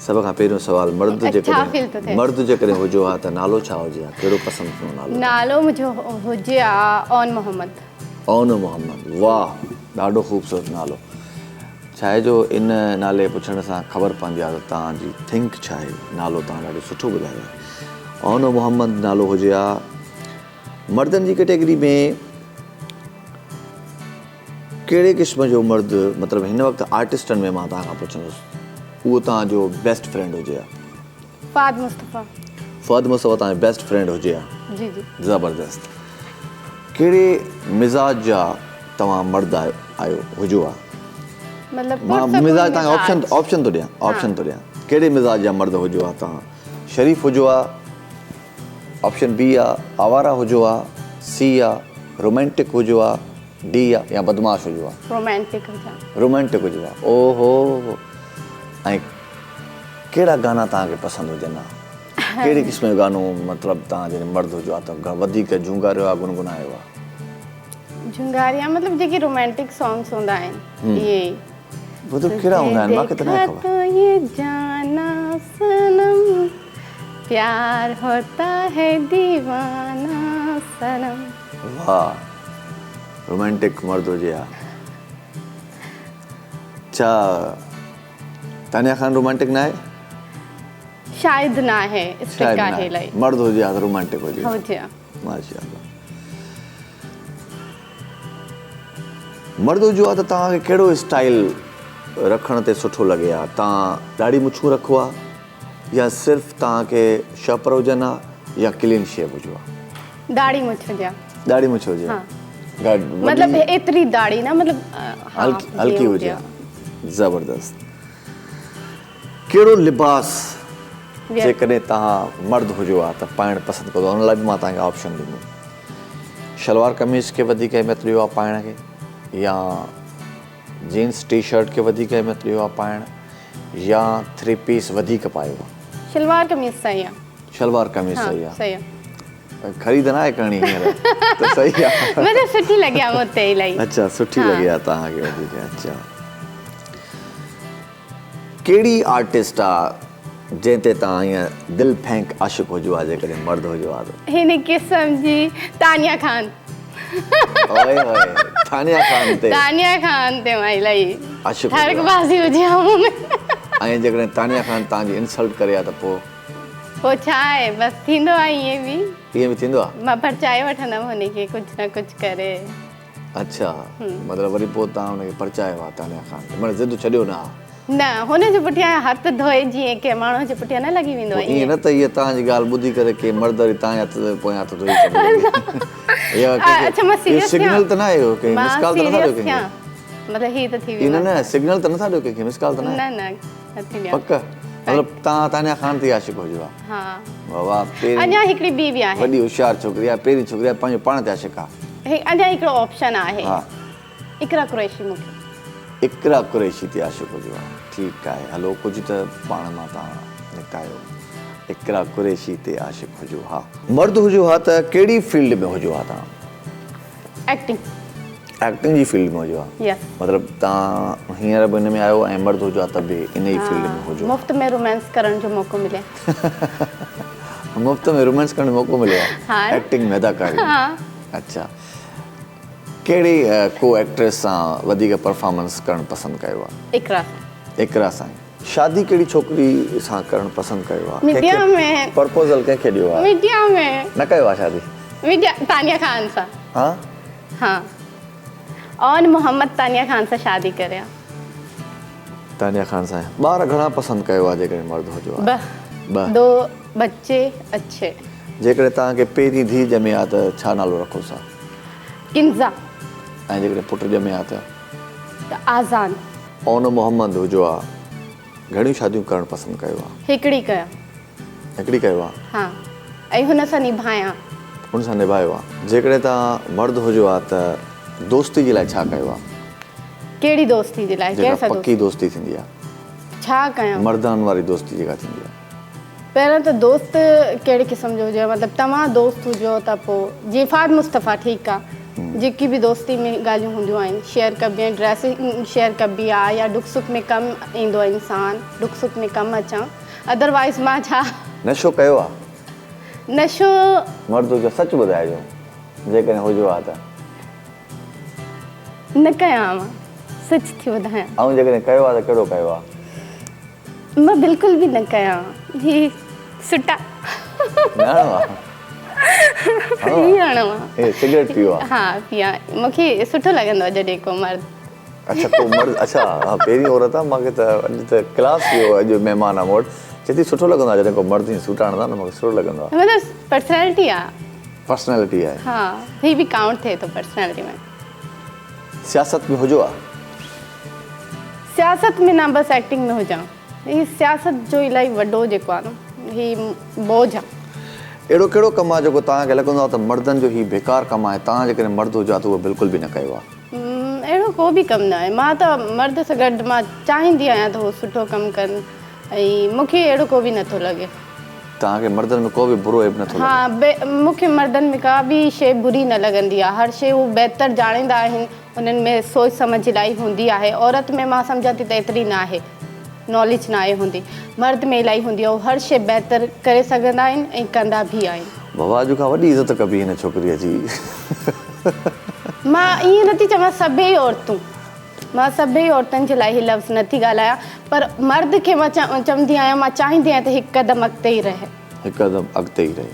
سڀ کان پهريون سوال مرد جيڪڏهن مرد جيڪڏهن هجو ها ته نالو ڇا هجي ها ڪهڙو پسند ٿيندو نالو؟ نالو منهنجو هجي ها عون محمد. عون محمد واه ڏاڍو خوبصورت نالو. ڇا آهي جو ان نالي پڇڻ سان خبر پوندي آهي ته توهان جي ٿنڪ ڇا آهي نالو توهان ڏاڍو سٺو ٻڌايو آهي عون محمد نالو هجي ها مردن جي ڪيٽيگري ۾ ڪهڙي قسم جو مرد مطلب هن وقت آرٽسٽن ۾ مان توهان کان پڇندس اهو توهان جو بيسٽ فرينڊ هجي ها. فهد مصطفيٰ. فهد مصطفيٰ توهان جو بيسٽ فرينڊ هجي ها. جي جي. زبردست. ڪهڙي مزاج جا توهان مرد آهيو هجو ها. مطلب مان مزاج توهان کي آپشن آپشن ٿو ڏيان آپشن ٿو ڏيان ڪهڙي مزاج جا مرد هجو ها توهان شريف هجو ها آپشن بي آ آواره هجو ها سي آ رومانٽڪ هجو ها ڊي آ يا بدمعاش هجو ها. رومانٽڪ هجان. رومانٽڪ هجو ها اوهو ۽ ڪهڙا گانا توهان کي پسند هجن ها ڪهڙي قسم جو گانو مطلب توهان جڏهن مرد هجو ها ته وڌيڪ جهونگاريو ها گنگنايو ها. جهونگاريا مطلب جيڪي رومانٽڪ سانگس هوندا آهن اهي ئي. مطلب ڪهڙا هوندا آهن مان کي ته ناهي خبر. تو يي جانا صنم پيار هوتا هي ديوانا صنم. واه رومانٽڪ مرد هجي ها. ڇا تانيا خان رومانٽڪ ناهي؟ شايد ناهي اسٽرڪ آهي الائي. مرد هجي ها ته رومانٽڪ هجي ها. هجي ها. ماشاءالله. مرد هجو ها ته توهان کي ڪهڙو اسٽائيل رکڻ تي سٺو لڳي ها؟ توهان ڏاڙهي مڇون رکو ها يا صرف توهان کي شهپر هجن ها يا ڪلين شيو هجو ها؟ ڏاڙهي مڇ هجي ها. ڏاڙهي مڇ هجي ها. مطلب ايتري ڏاڙهي نه مطلب هلڪي هجي ها. زبردست. ڪهڙو لباس جيڪڏهن توهان مرد هجو ها ته پائڻ پسند ڪندو ان لاء به مان توهان کي آپشن ڏيندم. شلوار قميص کي وڌيڪ اهميت ڏيو ها پائڻ کي يا جينس ٽي شرٽ کي وڌيڪ اهميت ڏيو ها پائڻ يا ٿري پيس وڌيڪ پايو ها. شلوار قميص صحيح آ. شلوار قميص صحيح آ. صحيح آ. خريد ناهي ڪرڻي هينئر ته صحيح آ. مطلب سٺي لڳي آ مون تي الائي. اڇا سٺي لڳي آ توهان کي وڌيڪ اڇا. ڪهڙي آرٽسٽ آ جنهن تي توهان ائين دل ڦينڪ عاشق هجو ها جيڪڏهن مرد هجو ها ته؟ هن قسم جي تانيا خان. اوئي هوئي تانيا خان تي. تانيا خان تي مان الائي عاشق هجو ها. ٺڙڪبازي هجي ها مون ۾. ۽ جيڪڏهن تانيا خان توهان جي انسلٽ ڪري ها ته پوء؟ پوء ڇا آهي بس ٿيندو آهي ائين به. ائين به ٿيندو آهي؟ مان پرچائي وٺندم هن کي ڪجهه نه ڪجهه ڪري. اڇا مطلب وري پوء توهان هن کي پرچايو ها تانيا خان کي معنيٰ ضد ڇڏيو نه ها. نه هن جي پٺيان هٿ ڌوئي جيئن ڪنهن ماڻهو جي پٺيان نه لڳي ويندو آهي ائين. نه ته هيء توهان جي ڳالهه ٻڌي ڪري ڪي مرد وري توهان جي هٿ پويان هٿ ڌوئي ڇڏي. اڇا مان سيريس ٿيان. سگنل ته نه آهي اهو ڪنهن مس ڪال ته نٿا ڏيو ڪنهن کي. مطلب هي ته ٿي ويو. نه نه سگنل ته نٿا ڏيو ڪنهن کي مس ڪال ته نه. نه نه نٿي ڏيان. پڪ مطلب توهان تانيا خان تي عاشق هجو ها. ها. واهه واهه پهرين. اڃا هڪڙي ٻي به آهي. وڏي هوشيار ڇوڪري آهي پهرين ڇوڪري آهي پنهنجو پاڻ تي عاشق آهي. هي اڃا هڪڙو آپشن آهي. ها. اقرا قريشي مون کي. اقرا قريشي تي عاشق هجو ها ٺيڪ آهي هلو ڪجهه ته پاڻ مان توهان نڪتايو اقرا قريشي تي عاشق هجو ها. مرد هجو ها ته ڪهڙي فيلڊ ۾ هجو ها توهان؟ ايڪٽنگ. ايڪٽنگ جي فيلڊ ۾ هجو ها. يس. مطلب توهان هينئر به ان ۾ آهيو ۽ مرد هجو ها ته به ان ئي فيلڊ ۾ هجو ها. مفت ۾ رومانس ڪرڻ جو موقعو ملي. مفت ۾ رومانس ڪرڻ جو موقعو ملي ها. ايڪٽنگ ۾ اداڪاري ۾. ها. اڇا ڪهڙي ڪو ايڪٽريس سان وڌيڪ پرفارمنس ڪرڻ پسند ڪيو آ؟ اقرا سان. اقرا سان. شادي ڪهڙي ڇوڪري سان ڪرڻ پسند ڪيو آ؟ ميڊيا ۾. پرپوزل ڪنهن کي ڏيو آ؟ ميڊيا ۾. نه ڪيو آ شادي؟ ميڊيا تانيا خان سان. ها؟ ها عون محمد تانيا خان سان شادي ڪريان. تانيا خان سان. ٻار گهڻا پسند ڪيو آ جيڪڏهن مرد هجو ها؟ ٻه. ٻه. دو بچي اڇي. جيڪڏهن توهان کي پهرين ڌيء ڄمي ها ته ڇا نالو رکوس ها؟ ڪنزا. ۽ جيڪڏهن پٽ ڄمي ها ته؟ ته آذان. عون محمد هجو ها گهڻيون شاديون ڪرڻ پسند ڪيو ها؟ هڪڙي ڪيان. هڪڙي ڪيو ها؟ ها ۽ هن سان نڀايان. هن سان نڀايو ها. جيڪڏهن توهان مرد هجو ها ته دوستي جي لاء ڇا ڪيو ها؟ ڪهڙي دوستي جي لاء؟ جيڪا پڪي دوستي ٿيندي آ. ڇا ڪيان؟ مردان واري دوستي جيڪا ٿيندي آ. پهريان ته دوست ڪهڙي قسم جو هجي مطلب توهان دوست هجو ته پوء جيئن فهد مصطفيٰ ٺيڪ آ. جيڪي به دوستي ۾ ڳالهيون هونديون آهن شيئر ڪبي آهن ڊريسنگ شيئر ڪبي آهي يا ڏک سک ۾ ڪم ايندو آهي انسان ڏک سک ۾ ڪم اچان ادروائيز مان ڇا. نشو ڪيو آ؟ نشو. مرد هجو سچ ٻڌائجو جيڪڏهن هجو ها ته. نه ڪيان ها مان سچ ٿي ٻڌايان. ۽ جيڪڏهن ڪيو آ ته ڪهڙو ڪيو آ؟ مان بلڪل به نه ڪيان هي سٽا. نه هڻو ها. هي هڻو ها. هي سگريٽ پيو ها. ها پيان مونکي سٺو لڳندو آ جڏهن ڪو مرد. اڇا ڪو مرد اڇا ها پهرين عورت آ مانکي ته اڄ ته ڪلاس جو اڄ مهمان آ مون وٽ چئي ٿي سٺو لڳندو آ جڏهن ڪو مرد ائين سوٽا هڻندو آ نه مونکي سٺو لڳندو آ. مطلب پرسنالٽي آ. پرسنالٽي آهي. ها هي به ڪائونٽ ٿئي ٿو پرسنالٽي ۾. سياست ۾ هجو ها. سياست ۾ نه بس ايڪٽنگ ۾ هجان. هي سياست جو الاهي وڏو جيڪو آ نه هي بوجهه آ. اهڙو ڪهڙو ڪم آ جيڪو توهان کي لڳندو آ ته مردن جو هي بيڪار ڪم آهي توهان جيڪڏهن مرد هجو ها ته اهو بلڪل به نه ڪيو ها. اهڙو ڪو به ڪم نه آهي مان ته مرد سان گڏ مان چاهيندي آهيان ته هو سٺو ڪم ڪن ۽ مون کي اهڙو ڪو به نٿو لڳي. توهان کي مردن ۾ ڪو به برو عيب نٿو لڳي؟ ها مون کي مردن ۾ ڪا به شيء بري نه لڳندي آهي هر شيء هو بهتر ڄاڻيندا آهن انهن ۾ سوچ سمجهه الاهي هوندي آهي عورت ۾ مان سمجهان ٿي ته ايتري ناهي ناليج ناهي هوندي مرد ۾ الاهي هوندي آهي هو هر شيء بهتر ڪري سگهندا آهن ۽ ڪندا به آهن. بابا اڄ کان وڏي عزت ڪبي هن ڇوڪريء جي. مان ائين نٿي چوان سڀئي عورتون مان سڀئي عورتن جي لاء هي لفظ نٿي ڳالهايان پر مرد کي مان چوندي آهيان مان چاهيندي آهيان ته هڪ قدم اڳتي ئي رهي. هڪ قدم اڳتي ئي رهي.